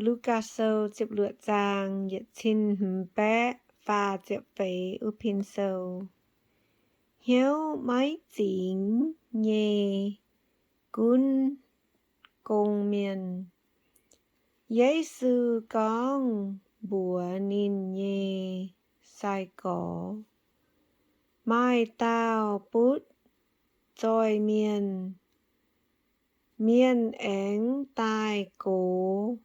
Lugaa Sou ziepc luoqc zaang yietc cin hmz baeqv faah ziepc feix wuov pin sou. Hnyouv maiv zingx nyei gunv gong mienh. Yesu gorngv mbuox ninh nyei sai-gorx, maaih dauh butv zoih mienh. Mienh aengx daaih gox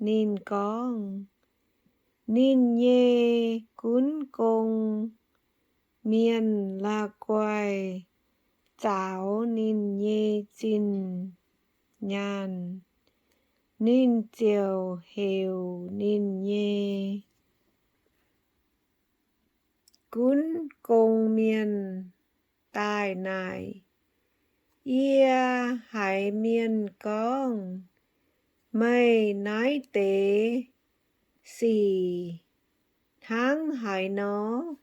ninh gorngv, ninh nyei gunv gong mienh la'guaih zaaux ninh nyei zinh nyaanh. Ninh ziouc heuc ninh nyei gunv gong mienh daaih naaic, yie haiz mienh gorngv meih naaiv deix sic hnangv haaix nor?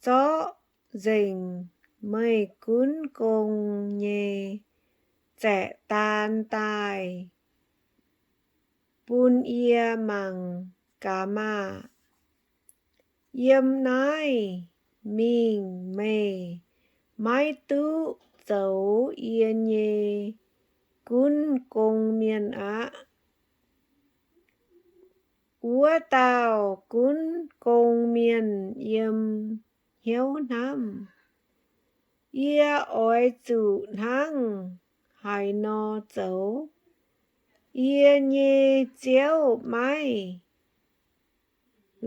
Zorqv nzengc meih gunv gong nyei zaeqv-daan daaih bun yie mangc gaax maah! Yiem naaiv mingh meih maiv duqv zoux yie nyei gunv gong mienh aqv. Wuov dauh gunv gong mienh yiem hnyouv hnamv, yie oix zuqc hnangv haaix nor zoux? Yie nyei ziouv maiv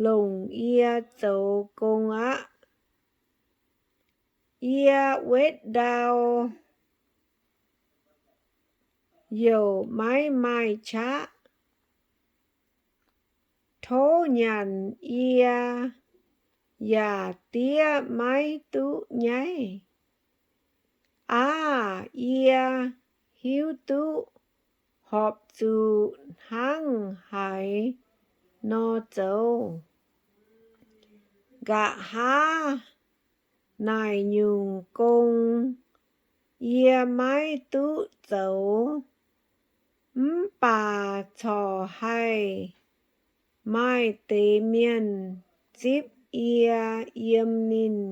longc yie zoux gong aqv. Yie wetv ndau youc maiv maaih qaqv. Tov nyanc yie yaac diev maiv duqv nyaiv. Aav, yie hiuv duqv horpc zuqc hnangv haaix nor zoux. Nqa'haav naaic nyungc gong yie maiv duqv zoux, mv baac corc haih maaih deix mienh zipv yie yiem ninh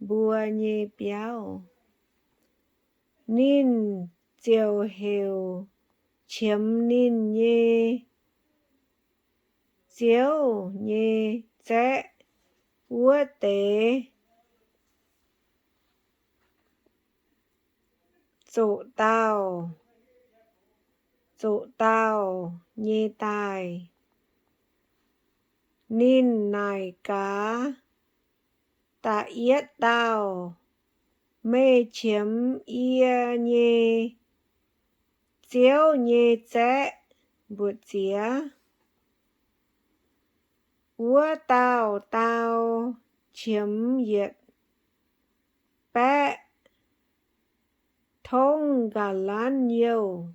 mbuo nyei biauv. Ninh ziouc heuc qiemx ninh nyei ziouv nyei zaeqv wuov deix zoqc dauh, zoqc dauh nyei daaih. Ninh naaic gaax da'yietv dauh, meih qiemx yie nyei ziouv nyei zaeqv mbu'ziex? Wuov dauh dau, qiemx yietc baeqv tongv ga'lanv youh.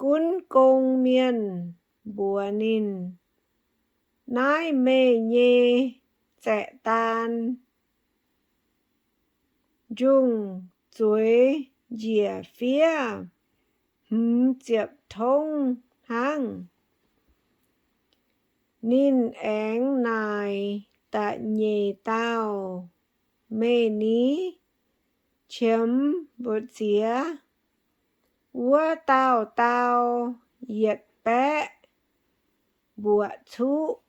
Gunv gong mienh mbuox ninh, naaiv meih nyei zaeqv-daan njungh zueiz njiec fiev hmz ziepc tongv hnangv. Ninh aengx naaic da'nyeic dauh, meih ni qiemx mbu'ziex? Wuov dauh dau, yietc baeqv mbuoqc cuqv.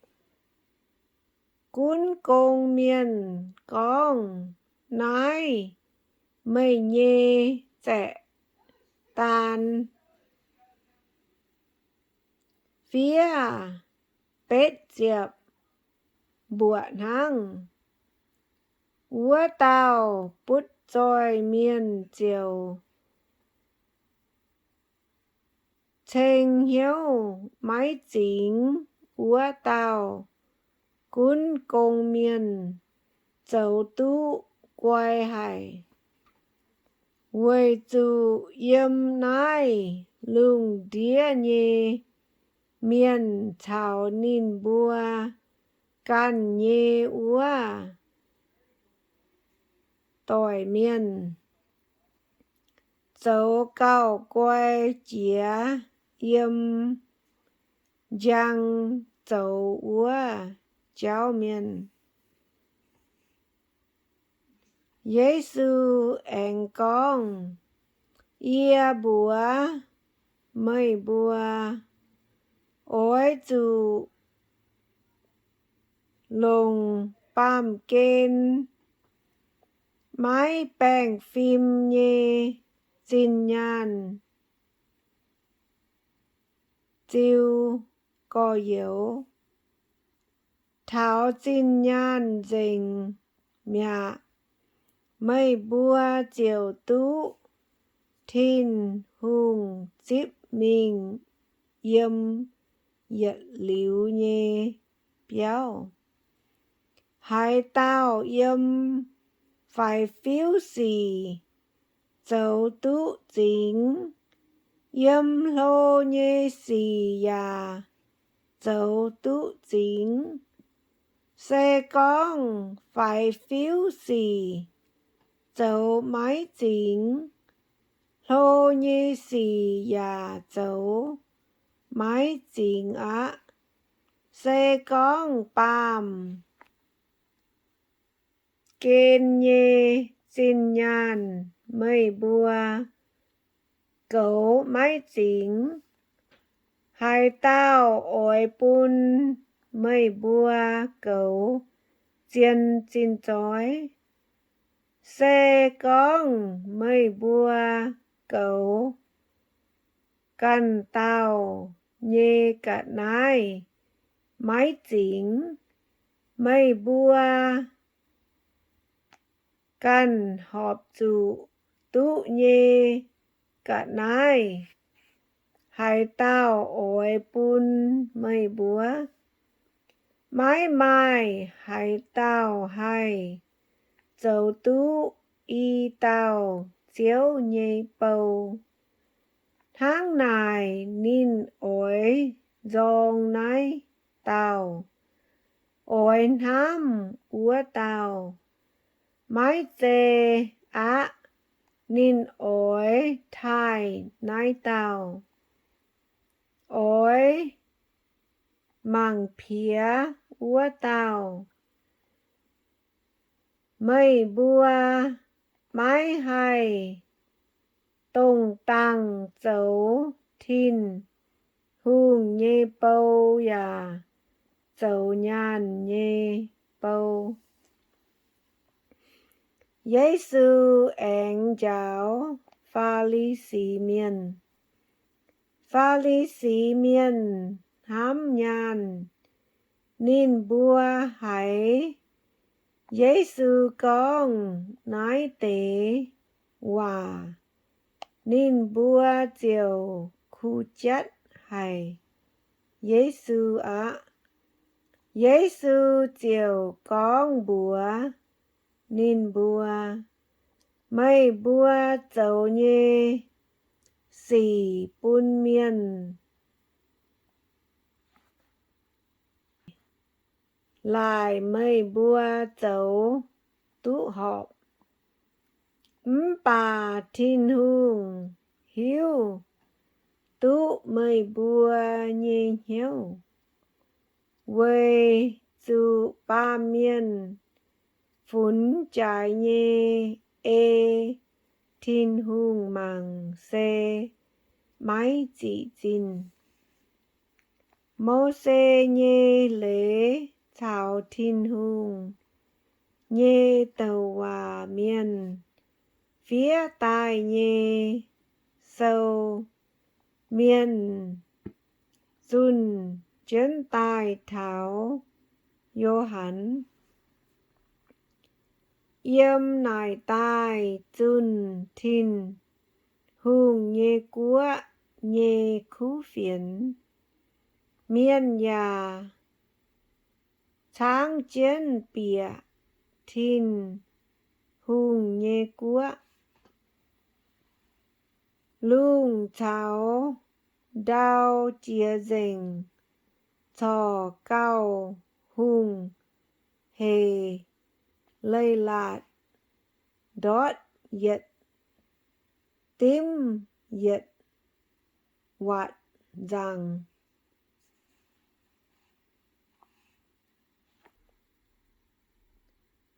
Gunv gong mienh gorngv, naaiv meih nyei zaeqv-daan fiev betv ziepc mbuoqc hnangv. Wuov dauh butv zoih mienh ziouc ceng hnyouv maiv zingx wuov dauh gunv gong mienh zoux duqv guai haic, weic zuqc yiem naaiv lungh ndiev nyei mienh caux ninh mbuo ganh nyei wuov doic mienh zoux gauh guai jiex yiem njang zoux wuov jauv mienh. Yesu aengx gorngv, Yie mbuox meih mbuo, oix zuqc longc baamh gen maiv baengh fim nyei zinh nyaanh ziux gorx-youz. Taux zinh nyaanh nzengc mi'aqv, meih mbuo ziouc duqv Tin-Hungh zipv mingh yiem yietc liuz nyei biauv. Haaix dauh yiem faix-fiuv sic zoux duqv zingx, yiem hlo nyei sic yaac zoux duqv zingx. Se gorngv faix-fiuv sic zoux maiv zingx, hlo nyei sic yaac zoux maiv zingx aqv. Se gorngv baamh gen nyei zinh nyaanh meih mbuo goux maiv zingx, haaix dauh oix bun meih mbuo goux zien zinh zoih? Se gorngv meih mbuo goux ganh dauh nyei ga'naaiv maiv zingx, meih mbuo ganh horpc zuqc duqv nyei ga'naaiv haaix dauh oix bun meih mbuo? Maiv maaih haaix dauh haih zoux duqv i dauh Ziouv nyei bou. Hnangv naaic, ninh oix nzorng naaiv dauh, oix hnamv wuov dauh. Maiv zei aqv, ninh oix taaih naaiv dauh, oix mangc piex wuov dauh. Meih mbuo maiv haih dongh dangh zoux Tin-Hungh nyei bou yaac zoux nyaanh nyei bou. Yesu aengx njaaux Faa^li^si Mienh. Faa^li^si Mienh hnamv nyaanh. Ninh mbuo haiz Yesu gorngv naaiv deix waac, ninh mbuo ziouc kuh jatv haic Yesu aqv. Yesu ziouc gorngv mbuox ninh mbuo, Meih mbuo zoux nyei sic bun mienh laaic meih mbuo zoux duqv horpc, mv baac Tin-Hungh hiuv duqv meih mbuo nyei hnyouv, weic zuqc baamh mienh funx jaaix nyei ei Tin-Hungh mangc se maiv zic zinh. Mose nyei Leiz caux Tin-Hungh nyei douc waac mienh fiev daaih nyei sou, mienh zunh jienv daaih taux Yo^han. Yiem naaic daaih zunh Tin-Hungh nyei guoqv nyei kuv fienx. Mienh yaac caangv jienv bieqc Tin-Hungh nyei guoqv. Lungh caux ndau jiex nzengc, corc gauh hungh, hec leiz-latc ndortv yietc dimv yietc waatc nzangc.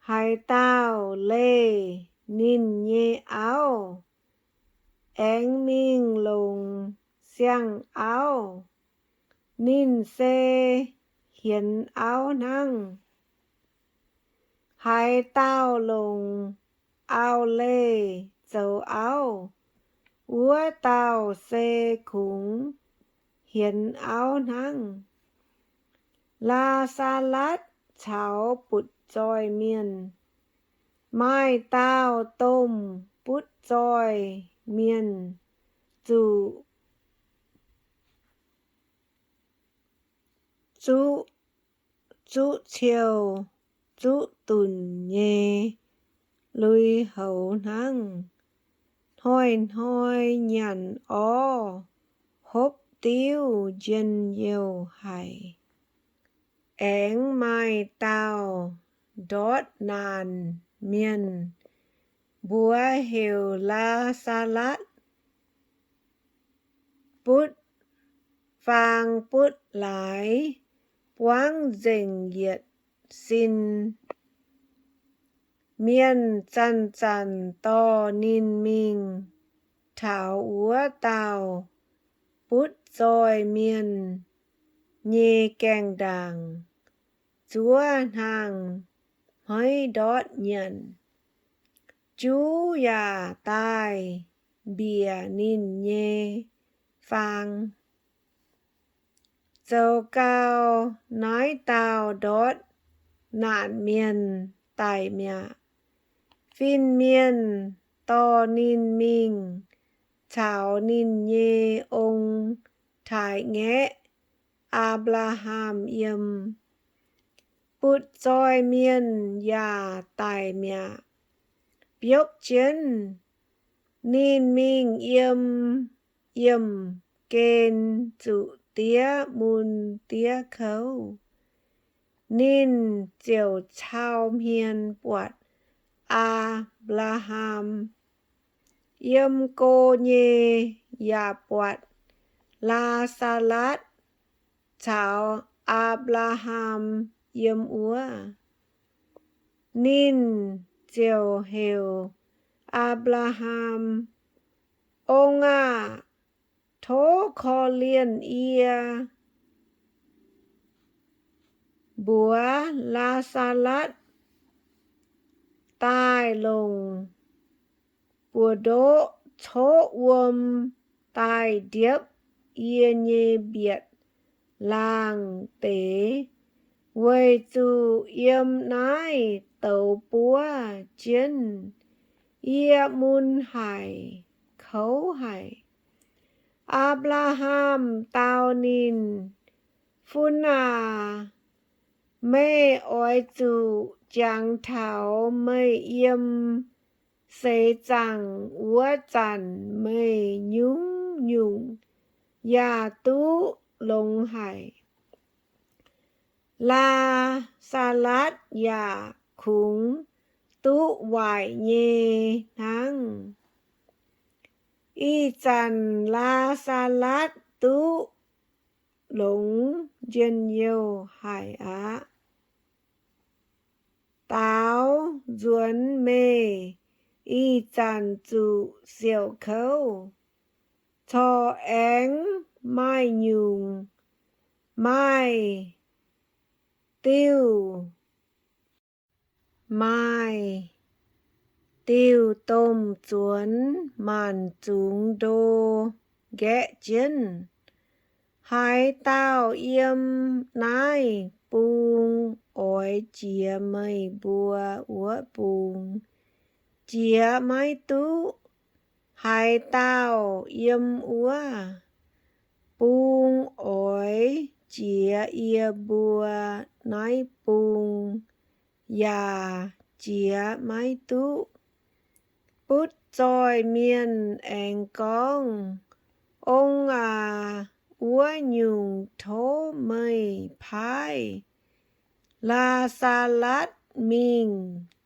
Haaix dauh leih ninh nyei auv, aengx mingh longc siang-auv, ninh se hienx auv hnangv. Haaix dauh longc auv-leih zoux auv, wuov dauh se kungx hienx auv hnangv. Laa^saa^latv caux butv-zoih mienh. Maaih dauh domh butv-zoih mienh zuqc zuqv, zuqv ciou zuqv dunc nyei lui-houx hnangv. Hnoi-hnoi nyanc orv hopv diuv njien-youh haic. Aengx maaih dauh ndortv naanc mienh, mbuox heuc Laa^saa^latv, butv faang butv laaix, buangv nzengc yietc sin. Mienh zanc-zanc dorh ninh mingh taux wuov dauh butv-zoih mienh nyei gaengh ndaangc, zuov hnaangx hmeiv ndortv nyanc. Juv yaac daaih mbiec ninh nyei faang. Zoux gau, naaiv dauh ndortv naanc mienh daic mi'aqv. Fin-mienh dorh ninh mingh caux ninh nyei ong-taaix-ngaeqv, Apc^laa^ham, yiem. Butv-zoih mienh yaac daic mi'aqv. Biopv jienv, ninh mingh yiem yiemh gen zuqc diev mun diev kouv. Ninh ziouc cau hmien buatc Apc^laa^ham. Yiem go nyei yaac buatc Laa^saa^latv caux Apc^laa^ham yiem wuov. Ninh ziouc heuc Apc^laa^ham, Ong aah! Tov korv-lienh yie, mbuox Laa^saa^latv daaih longc buoz-ndoqv coqv wuom daaih ndiepv yie nyei mbietc laangh deix, weic zuqc yiem naaiv douz buov jienv, yie mun haic, kouv haic. Apc^laa^ham dau ninh, Fun aac, meih oix zuqc jangx taux meih yiem seix zaangc wuov zanc meih nyungc-nyungc yaac duqv longx haic. Laa^saa^latv yaac kungx duqv waaic nyei hnangv. Ih zanc Laa^saa^latv duqv longx njien-youh haic aqv. Daaux nzuonx meih ih zanc zuqc siouc kouv, corc aengx maaih nyungc, maaih diuh, maaih diuh domh zuonx maanc zungx ndo nqaeqv jienv. Haaix dauh yiem naaiv bung oix jiex meih mbuo wuov bung, jiex maiv duqv. Haaix dauh yiem wuov bung oix jiex yie mbuo naaiv bung, yaac jiex maiv duqv. Butv-zoih mienh aengx gorngv, Ong aac, wuov nyungc tov meih paaiv Laa^saa^latv mingh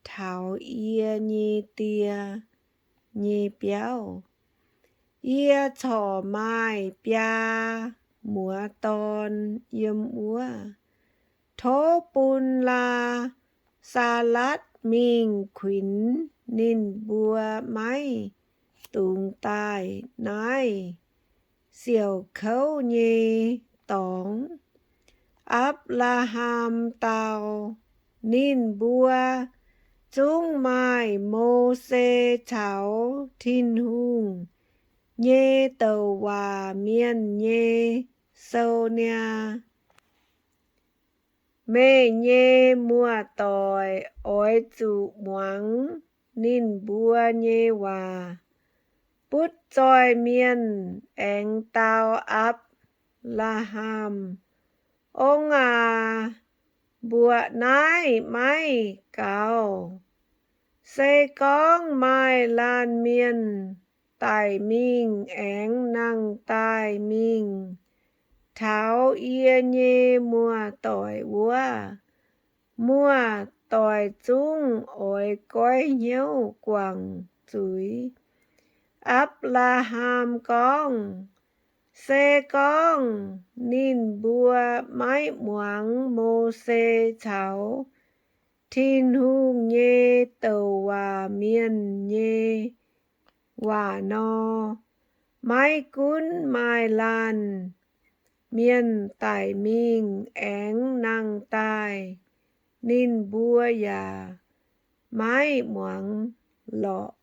taux yie nyei die nyei biauv. Yie corc maaih biaa muoz-dorn yiem wuov. Tov bun Laa^salatv mingh kuinx ninh mbuo maiv dungx daaih naaiv siouc kouv nyei dorngx. Apc^laa^ham dau, Ninh mbuo zungv maaih Mose caux Tin-Hungh nyei douc waac mienh nyei sou niaa. Meih nyei muoz-doic oix zuqc muangx ninh mbuo nyei waac. Butv-zoih mienh aengx dau Apc^laa^ham, Ong aac, mbuoqc naaiv maiv gaux. Se gorngv maaih laanh mienh daic mingh aengx nangh daaih mingh taux yie nyei muoz-doic wuov, muoz-doic zungv oix goiv hnyouv guangc zuiz. Apc^laa^ham gorngv, Se gorngv ninh mbuo maiv muangx Mose caux Tin-Hungh nyei douc waac mienh nyei waac nor, maiv gunv maaih laanh mienh daic mingh aengx nangh daaih, ninh mbuo yaac maiv muangx lorqc.